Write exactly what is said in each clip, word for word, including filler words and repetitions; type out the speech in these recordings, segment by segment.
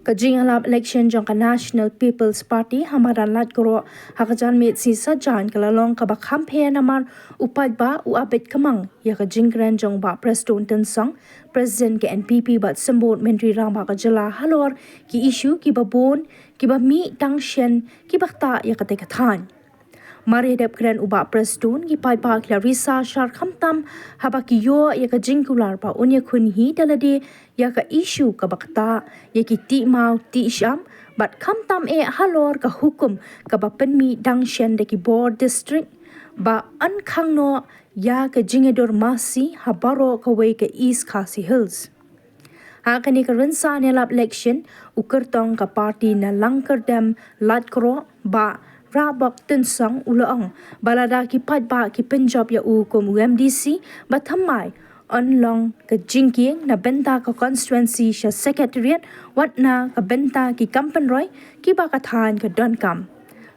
Ka jingïalap election jong ka National People's Party ha madan Laitkroh ha ka janmiet sngi Saitjaiñ ka la long kaba kham pher namar u paidbah u ap beit kyrpang ïa ka jingkren jong u Bah Prestone Tynsong, President ka N P P bad Symbud Myntri Rangbah ka jylla halor ki issue kiba bun kiba mih tang shen kiba ktah ïa katei ka thaiñ. Mar ïa dep kren u Bah Prestone, ki paidbah ki la risa shar khamtam haba ki ïoh ïa ka jingkular ba un ïakhun hi da lade ïa ka issue kaba ktah ïa ki tih maw tih shyiap bad khamtam eh halor ka hukum kaba pynmih dang shen da ki bor district ba yn khang noh ïa ka jingïadur masi ha baroh kawei ka East Khasi Hills. Ha kane ka rynsan ïalap election, u kyrtong ka party na Langkyrdem Laitkroh Bah Rahbok Tynsong u la ong ba lada ki paidbah ki pynjop ïa u kum u M D C ba thymmai yn long ka jingkieng na bynta ka constituency sha Secretariat wat na ka bynta ki kam pynroi kiba ka thaiñ ka donkam.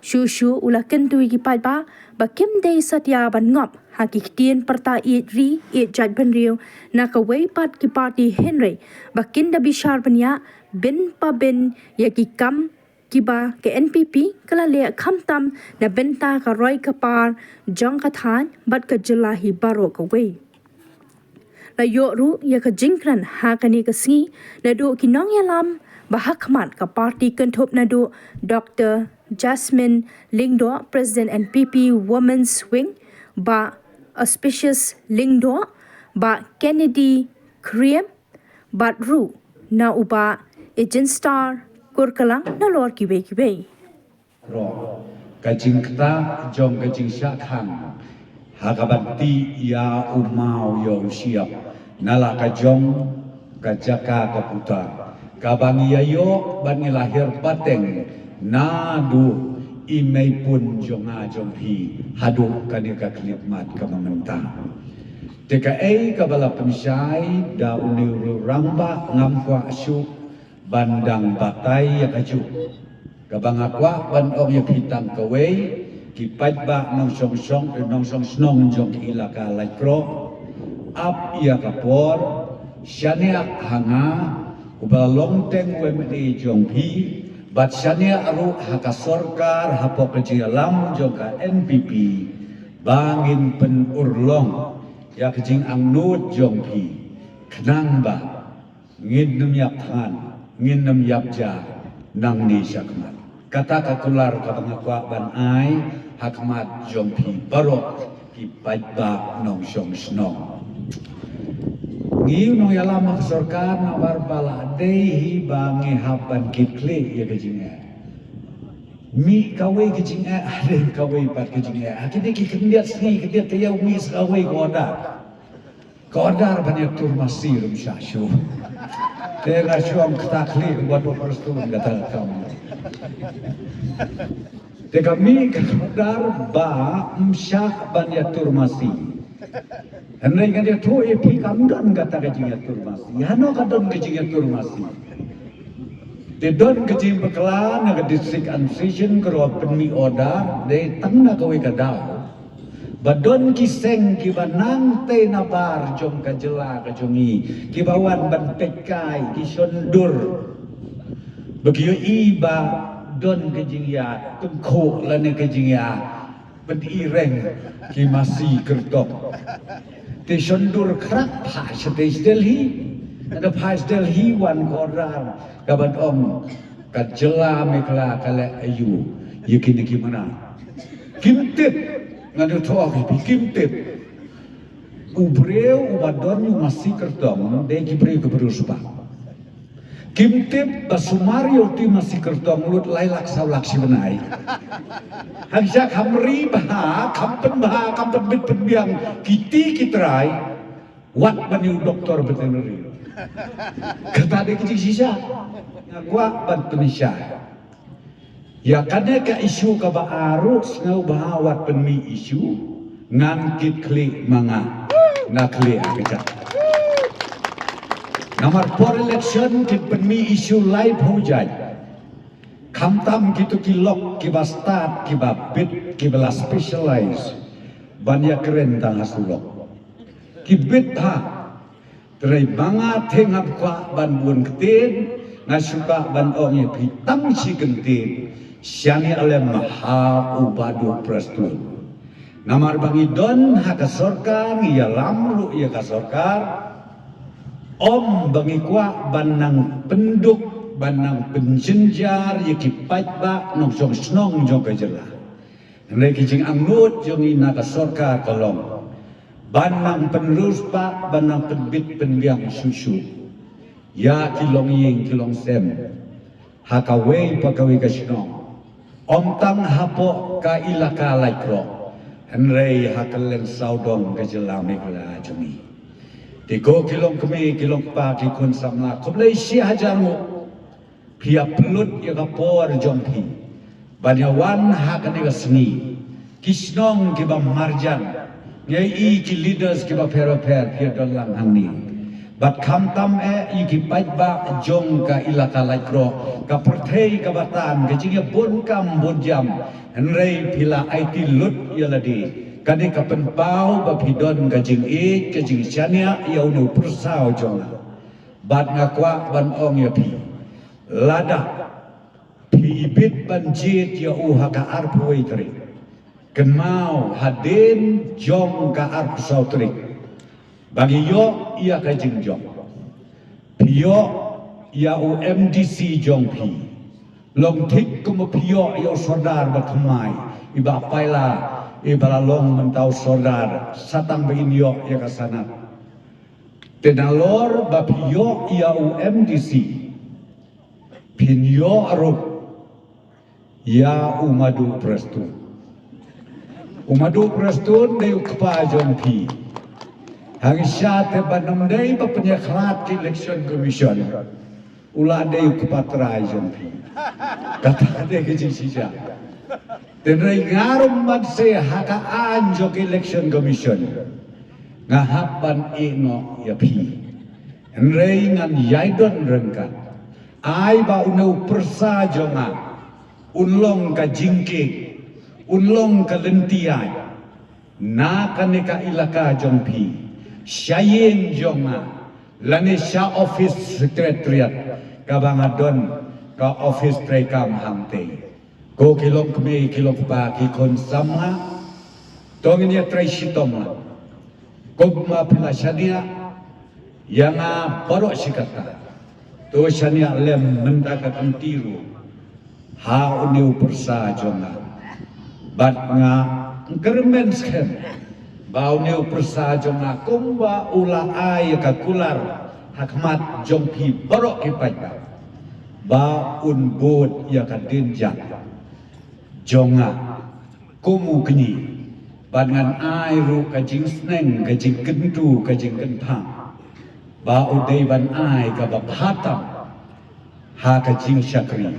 Shuh shuh u la kyntu ïa ki paidbah ba kim dei satia ban ngop ha ki ktien pyrta ïeit ri ïeit jaitbynriew na kawei pat ki party hynrei ba kin da bishar bniah bin pa bin ïa ki kam kiba ka N P P ka la leh khamtam na bynta ka roi ka par jong ka thaiñ bad ka jylla hi baroh kawei. La ïoh ruh ïa ka jingkren ha kane ka sngi naduh ki nongïalam ba ha khmat ka party kynthup naduh Doctor Jasmine Lyngdoh, President N P P Women's Wing, Bah Auspicious Lyngdoh, Bah Kennedy Khriem bad ruh na u Bah Ejinstar Kurkalang nalor kiwei kiwei. Roh ka jingktah jong ka jingshah khang ha kaban tih ïa u maw ïa u shyiap na la ka jong ka jaka ka puta kaba ngi ïa ïoh ban ngi la hiar pateng naduh i meipun jong nga jong phi haduh kane ka khyllipmat kaba mynta. Te kaei kaba la pynshai da une u rangbah ngam kwah shuh ban dang batai ïa kajuh. Kaba nga kwah ban ong ïa phi tang kawei, ki paidbah nongshong shong, eh, nongshong shnong jong ki ilaka Laitkroh, ap ïa ka por, shaniah ha nga, uba long teng u M L A jong phi, bad shaniah ruh ha ka sorkar hapoh ka jingïalam jong ka N P P, ba ngin pynurlong ïa ka jingangnud jong phi, khnang ba ngin nym ïap thngan, ngin nym ïap ja nangne shakhmat. Kata ka kular kaba nga kwah ban ai ha khmat jong phi baroh ki paidbah nongshong shnong. Ngi u nongïalam ha ka sorkar namar ba la dei hi ba ngi hap ban kit khlieh ïa ka jingeh. Mih kawei ka jingeh, ha dei kawei pat ka jingeh. Ha kine ki khyndiat sngi khyndiat taïew mih sa kawei ka order. Ka order ban ïatur masi ruh ym shah shuh. Te nga shu ong kata khlieh wat u Prestone kata ka kam. Te ka mih ka order ba ym shah ban ïatur masi. Hynrei ngan ïathuh ïa phi kam don kata ka jingïatur masi. Hano ka don ka jingïatur masi? Te don ka jingbakla na ka district administration ka ruh pynmih order dei tang na kawei ka daw. Ba don ki seng kiba nang tei na bar jong ka jylla ka jong ngi kiba wan ban peit kai ki shondur. Ba ki ïohi ba don ka jingïa tyngkhuh lane ka jingïa pyni reng ki masi kyrtong. Te shondur khrat phah shatei sha Delhi. Nda phah sha Delhi wan ka order kaban ong ka jylla Meghalaya ka leh aïu ïa kine ki mrad. Kim tip, ngan ïathuh ïa phi, kim tip. U briew uba don u masi kyrtong dei ki briew ki briew spah. Kim tip ba sumar ïa u ti masi kyrtong lut lai lak saw lak shi bnai. Hangne kham ri bha, kham pynbha, kham pynbit pynbiang ki ti ki trai. Wat ban ïa u doktor veterinary. Kata dei ka jingshisha. Nga kwah ban pynshai ïa kane ka issue kaba ar ruh, sngewbha wat pynmih issue. Ngan kit khlieh ma nga na khlieh ha ka jaka. Namar por election kin pynmih issue laiphew jait. Khamtam kito ki lok kiba stad, kiba bit, kiba la specialize ban ïakren tang ha surok. Ki bit ha. Hynrei ma nga te ngam kwah ban bun ktien, Nga shu kwah ban ong ïa phi tang shi kyntien, shaniah lem ha u Bah Duh Prestone. Namar ba ngi don ha ka sorkar, ngi ïalam ruh ïa ka sorkar. Ym ba ngi kwah ban nang pynduk, ban nang pynjynjar ïa ki paidbah nongshong shnong jong ka jylla. Hynrei ki jingangnud jong ngi na ka sorkar ka long ban nang pynriewspah, ban nang pynbit pynbiang shuh shuh ïa ki longïing ki longsem ha kawei pa kawei ka shnong. Ym tang hapoh ka ilaka Laitkroh, hynrei ha kylleng sawdong ka jylla Meghalaya jong ngi. Te ko ki longkmie ki longkpa ki khun samla, khublei shi hajar nguh phi ïa pynlut ïa ka por jong phi ban ïa wan ha kane ka sngi. Ki shnong kiba marjan, ngi ïohi ki leaders kiba pher bapher phi ïa don lang hangne. Bad khamtam eh ïa ki paidbah jong ka ilaka Laitkroh, ka pyrthei kaba tan, ka jingïabun kam bun jam, hynrei phi la aiti lut ïa lade. Kane ka pynpaw ba phi don ka jingïeit, ka jingshaniah ïa une u pyrsa jong nga. Bad nga kwah ban ong ïa phi, lada phi bit ban jied ïa u ha ka arphew wei tarik, kynmaw hadien jong ka arphew saw tarik ba ngi ïoh ïa ka jingjop. Phi ïoh ïa u M D C jong phi, long thik kum ba phi ïoh ïa u sordar ba thymmai, i Bah Paila, iba la long mynta u sordar sa tang ba in ïoh ïa ka sanad. Te nalor ba phi ïoh ïa u M D C, phin ïoh ruh ïa u Madu Prestone. U Madu Prestone dei u kpa jong phi. Hangta te ban ym dei ba pynïakhlad ki Election Commission, u la dei u kpa trai jong phi. Kata dei ka jingshisha. Te hynrei nga ruh mynta ha ka aiñ jong ka Election Commission nga hap ban ïehnoh ïa phi. Hynrei ngan ïai don ryngkat. Ai ba une u pyrsa jong nga un long ka jingkieng, un long ka lynti aiñ na kane ka ilaka jong phi, sha ïing jong nga, lane sha office secretariat kaba nga don, ka office treikam hangtei. Ko ki longkmie ki longkpa ki khun samla, to ngin ïa trei shitom lang. Kumba phi la shaniah ïa nga baroh shi katta, to shaniah lem mynta ka kynti ruh ha une u pyrsa jong nga. Bad nga kyrmen skhem ba une u pyrsa jong nga, kumba u la ai ka kular ha khmat jong phi baroh ki paidbah, ba un bud ïa ka dienjat jong nga kum u kñi. Bad ngan ai ruh ka jingsneng, ka jingkyntu, ka jingkynphang, ba u dei ban ai kaba bha tam ha ka jingshakri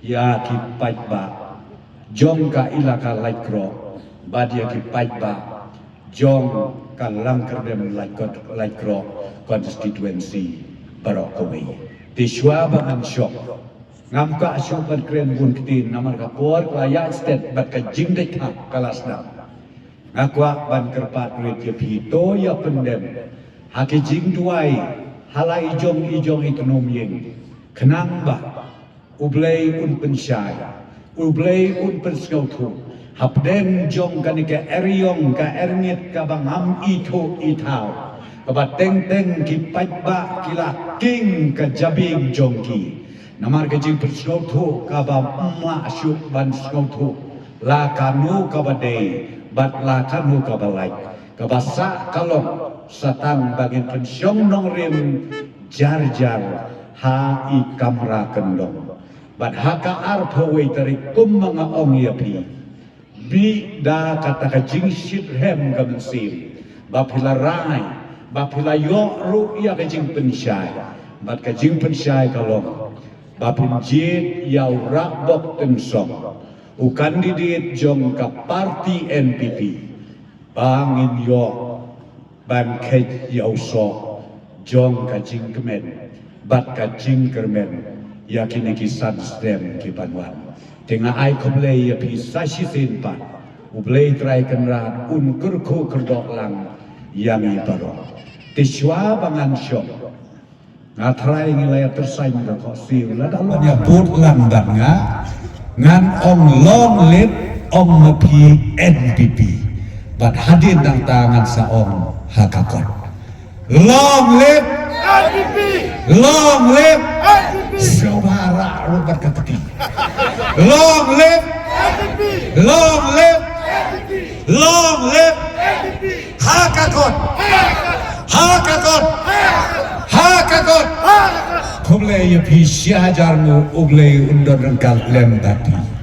ïa ki paidbah jong ka ilaka Laitkroh bad ïa ki paidbah jong ka Langkyrdem Laitkroh constituency baroh kawei. Te shuwa ba ngan shong, ngam kwah shuh ban kren bun ktien namar ka por ka la ïaid stet bad ka jingdei thap ka la sdang. Nga kwah ban kyrpad rit ïa phi, to ïa pyndem ha ki jingduwai ha la i jong i jong i tnum ïing, khnang ba U Blei un pynshai, U Blei un pynsngewthuh hapdeng jong kane ka eriong ka erngit kaba ngam ithuh ithaw, kaba teng teng ki paidbah ki la king ka jabieng jong ki. Namar ka jingpynsngewthuh kaba ym lah shuh ban sngewthuh la kano kaba dei bad la kano kaba lait, kaba sah ka long sa tang ba ngin pynshong nongrim jar jar ha i kamra kyndong. Bad ha ka arphew wei tarik, kum ma nga ong ïa phi, bit da kata ka jingshitrhem ka mynsiem ba phi la rai, ba phi la ïoh ruh ïa ka jingpynshai. Bad ka jingpynshai ka long ba phin jied ïa u Rahbok Tynsong, u kandidet jong ka parti N P P, ba ngin ïoh ban kheit ïa u soh jong ka jingkmen bad ka jingkyrmen ïa kine ki san snem ki ban wan. Te nga ai khublei ïa phi sa shisien pat. U Blei Trai Kynrad un kyrkhu kyrdoh lang ïa ngi baroh. Te shuwa ba ngan shong, Nga trai ngi la ïa tyrsain ka khohsiew lada la ïa bud lang bad nga. Ngan ong long live, ong ma phi N P P. Bad hadien nangta ngan sa ong ha ka kot. Long live N P P! Long live N P P! Sngewbha rah ruh bad ka kti. Long live N P P! Long live N P P! Long live N P P! Ha ka kot! Ha ka kot! Ha ka kot! Khublei ïa phi shi hajar nguh, U Blei un don ryngkat lem bad phi.